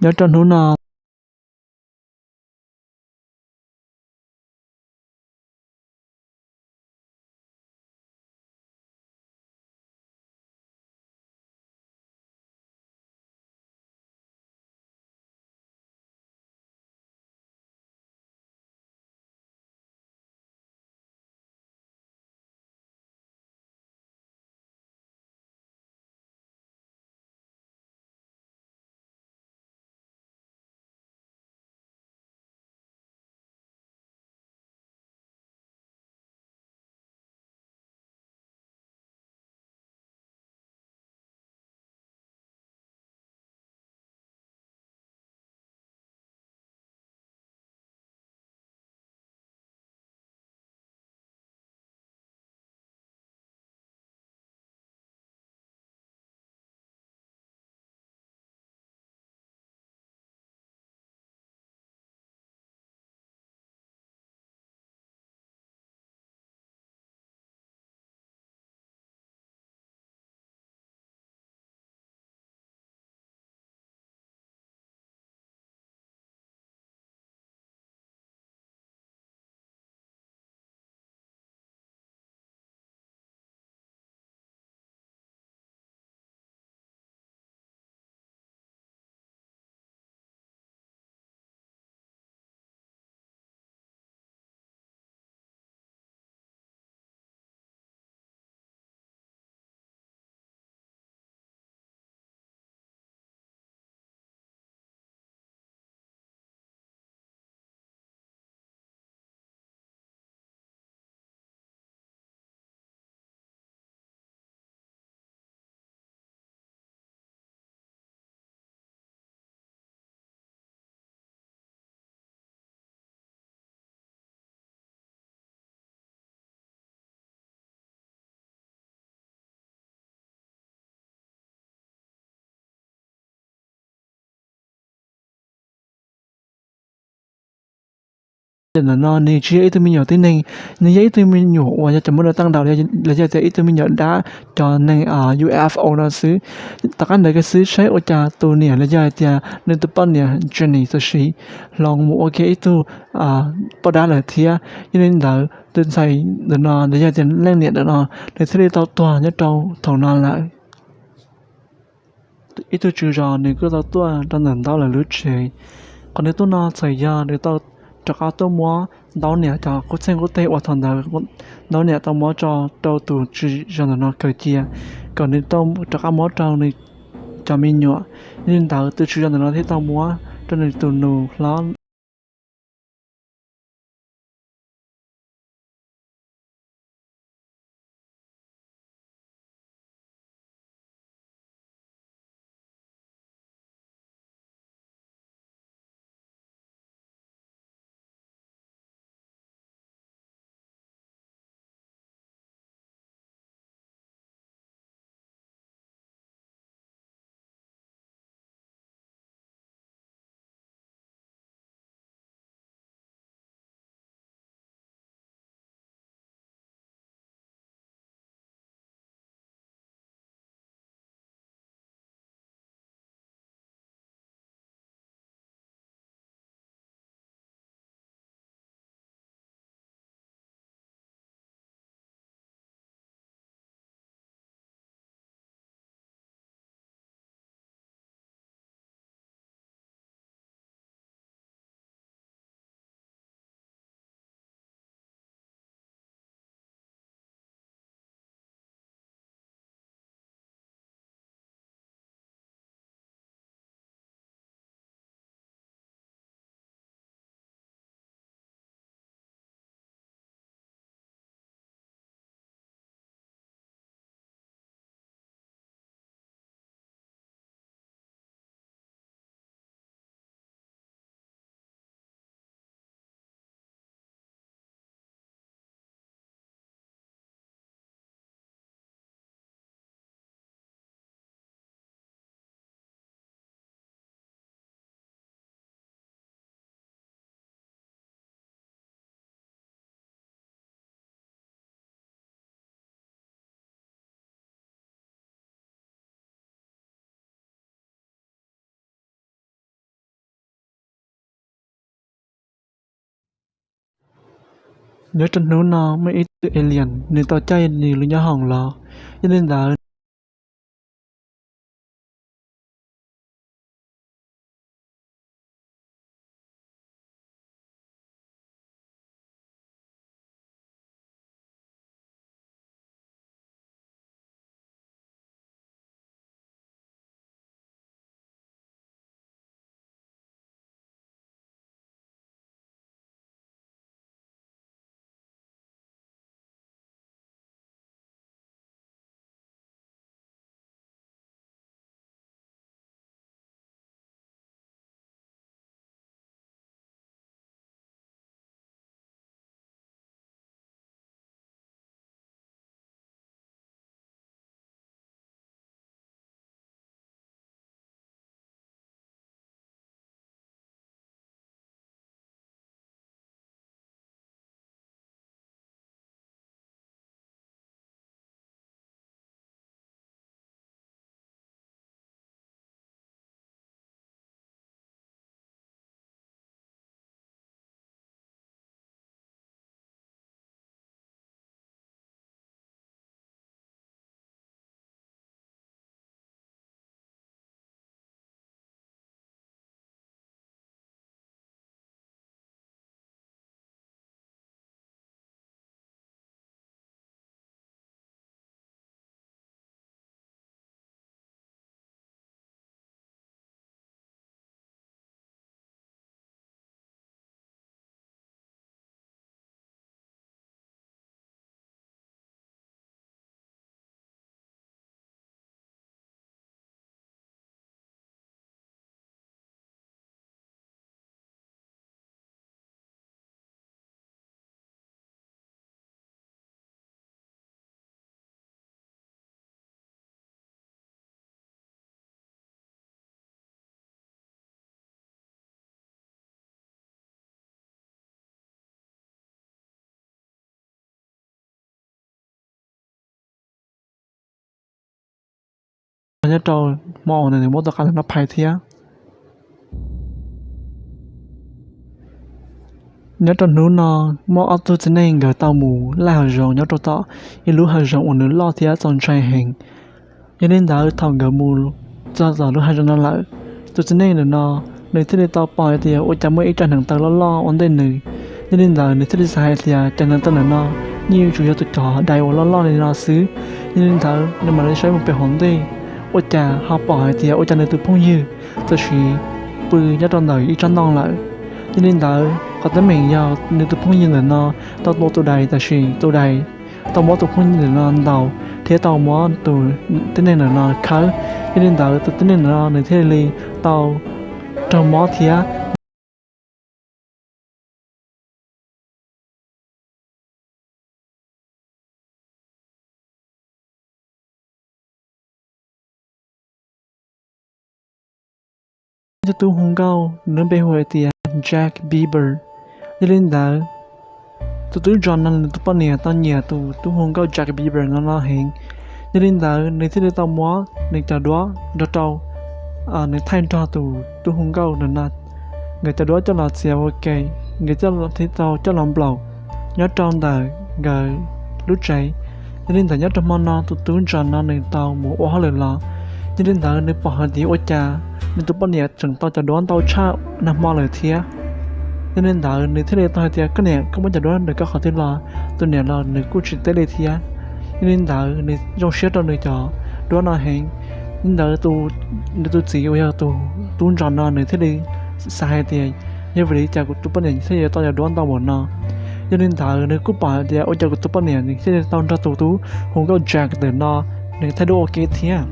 nyob rau hnub no. Ntawm no nws tsis yog ib tug me nyuam tib neeg, nws yog ib tug me nyuam uas yog cov muaj dab tag nrho los yog tias ib tug me nyuam dab cov neeg U F O no xwb. Tom qab ntawd kuv xav saib ua cas tus niam los yog hais tias nws tus poj niam Jenny txawm sim hloov mus ua kiag ib tug poj dab lawm thiab. Yog li ntawd tus ntxhais ntawm no los yog tias leej niam ntawm no nws thiaj li tau tuag nyob rau thaum no lawm. Ib tug tswv zos nws kuj tau tuaj rau ntawm Ntaub lawv lub tsev. Qhov nws tuaj no txawm yog nws tau rov qab tuaj muab Ntaub niam cov qub txeeg qub teg uas thaum ntawd Ntaub niam tau muab tso rau tus tswv zos ntawm no kawm cia, kom nws tau rov qab muab rau nws cov me nyuam. Yog li ntawd tus tswv zos ntawm no thiaj tau muab rau nws tus nus hlob Nyob rau hnub no muaj ib tug alien nws tau caij nws lub nyob hoom los, yog li ntawd nyob rau hmo uas nws muab tus qab ntawm no phais thiab. Nyob rau hnub no muaj ob tug txiv neej nkawd tau mus laij hav zoov nyob rau tom ib lub hav zoov uas nws loj thiab txaus ntshai heev. Yog li ntawd thaum nkawd mus txog tom lub hav zoov no lawm, tus txiv neej ntawm no nws thiaj li tau pom hais tias ua cas muaj ib co hneev taw loj loj ua ntej nws. Yog li ntawd nws thiaj li xav hais tias cov hneev taw ntawm no yeej yuav tsum yog tus cov dais uas loj loj li no xwb. Yog li ntawd nws mam li saib mus pem hauv ntej, ua cas ho pom hais tias ua cas nws tus phooj ywg txawm sim pw nyob rau ntawm ib tsob ntoo lawm. Yog li ntawd qhov teeb meem yog nws tus phooj ywg ntawm no tau tua tus dais, tab sis tus dais tau muab tus phooj ywg ntawm no ntaus thiab tau muab tus tib neeg ntawm no khawb. Yog li ntawd tus tib neeg ntawm no nws thiaj li tau raug mob thiab. Ib tug tub hu nkauj nws lub npe hu hais tias Jack Bieber. Yog li ntawd tus tub John no nws tus poj niam tau nyiam tus tub hu nkauj Jack Bieber no no heev. Yog li ntawd nws thiaj li tau muab nws cov duab nrog rau nws thaij nrog tus tub hu nkauj no no. Nkawd cov duab coj los txiav ua ke, nkawd thiaj tau coj los nplaum nyob rau ntawm nkawd lub tsev. Yog li ntawd nyob rau hmo no tus tub John no nws tau mus ua hauj lwm los, yog li ntawd nws pom hais tias ua cas nws tus poj niam tseem tau cov duab ntau tshaj nag hmo lawm thiab. Yog li ntawd nws thiaj li tau hais tias koj niam, koj muab cov duab ntawm koj qhov twg los? Tus niam los nws kuj tsis teb li thiab. Yog li ntawd nws zoo siab rau nws cov duab no heev. Li ntawd nws tus txiv uas yog tus tub John no nws thiaj li xav hais tias yog vim li cas kuv tus poj niam thiaj li tau cov duab ntau npaum no. Yog li ntawd nws kuj pom hais tias ua cas kuv tus poj niam nws thiaj li tau nrog tus tub hu nkauj Jack ntawm no nws thaij duab ua ke thiab.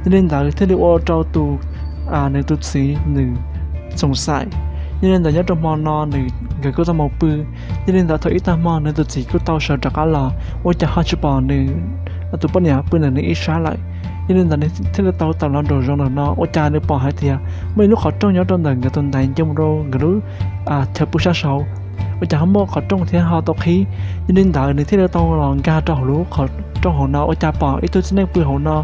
Yog li ntawd thiaj li ua rau tus, nws tus txiv nws xoom xaim. Yog li ntawd nyob rau hmo no nws, nkawd kuj tau mus pw. Yog li ntawd thaum ib tag hmo nws tus txiv kuj tau sawv rov qab los, ua cas ho tsis pom nws tus poj niam pw ntawm nws ib sab lawm. Yog li ntawd nws thiaj li tau tawm los nraum zoov ntawm no, ua cas nws pom hais tias muaj ib lub qhov rooj nyob rau ntawm nkawd tus ntaiv nce mus rau nkawd lub chaw pw sab saud. Ua cas ho muaj qhov rooj thiab ho tau qhib. Yog li ntawd nws thiaj li tau los nkag rau hauv lub qhov rooj hauv no, ua cas pom ib tug txiv neej pw hauv no.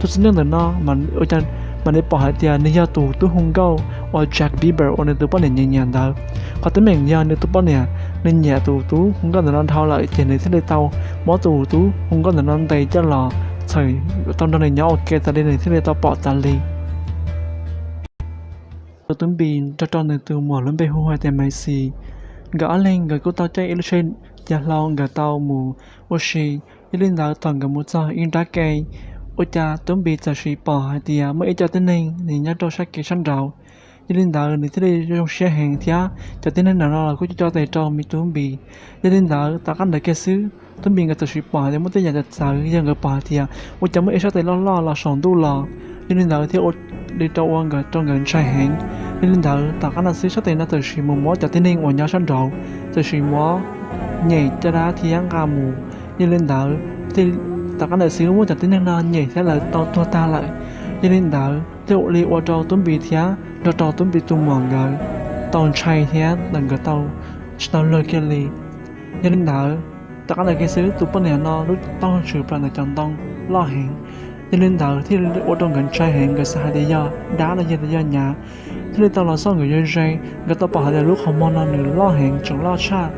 Tus txiv neej ntawm no mas ua cas mas nws pom hais tias nws yog tus tub hu nkauj uas Jack Bieber uas nws tus poj niam nyiam nyiam ntawd. Qhov teeb meem yog nws tus poj niam nws nyiam tus tub hu nkauj ntawm no dhau lawm, ces nws thiaj li tau muab tus tub hu nkauj ntawm no ntes coj los txhawm tau nrog nws nyob ua ke tas li, nws thiaj li tau pom tas li. Tus tub Npis nrog rau nws tus muam lub npe hu hais tias Maiv Xis, nkawd ob leeg nkawd kuj tau caij ib lub tsheb cav hlau nkawd tau mus ua si. Yog li ntawd thaum nkawd mus txog ib nrab ke, ua cas tub Npis txawm sim pom hais tias muaj ib co tib neeg nws nyob rau sab kev sab nraud. Yog li ntawd nws thiaj li zoo siab heev thiab cov tib neeg no los kuj coj tes rau me tub Npis. Yog li ntawd tom qab ntawd kiag xwb tub Npis nkawd txawm sim pom hais tias muaj tej yam txawv txawv, yog nkawd pom hais tias ua cas muaj ib sab tes loj loj los saum ntuj los. Yog li ntawd thiaj ua li rau ua nkawd rau nkawd ntshai heev. Yog li ntawd tom qab no xwb sab tes no txawm sim mus muab cov tib neeg uas nyob sab nraud txawm sim muab nyem caj dab thiab nqa mus. Yog li ntawd tom qab ntawd xwb muab cov tib neeg no nyem thiab lawv tau tuag tag lawm. Yog li ntawd thiaj li ua rau tub Npis thiab nrog rau tub Npis tus muam nkawd tau ntshai thiab nkawd tau tsis tau luag kiag li. Yog li ntawd tom qab ntawd kiag xwb tus poj niam no lub taub hau tshwm plaws ntawm cov ntoo loj heev. Yog li ntawd thiaj li ua rau nkawd ntshai heev, nkawd xav hais tias yog dab los yog yog nyav, thiaj li tau los xauj nkawd ze ze. Nkawd tau pom hais tias lub qhov muag no nws loj heev, tseem loj tshaj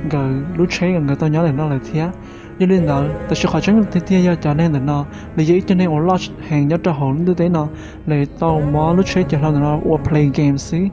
nkawd lub tsheb uas nkawd tau nyob ntawm no lawm thiab. Yog li ntawd tab sis qhov tseeb tiag tiag yog cov neeg ntawm no nws yog ib co neeg uas loj heev nyob rau hauv lub ntiaj teb no, lawv tau muab lub tsheb cav hlau ntawm no ua play game xwb.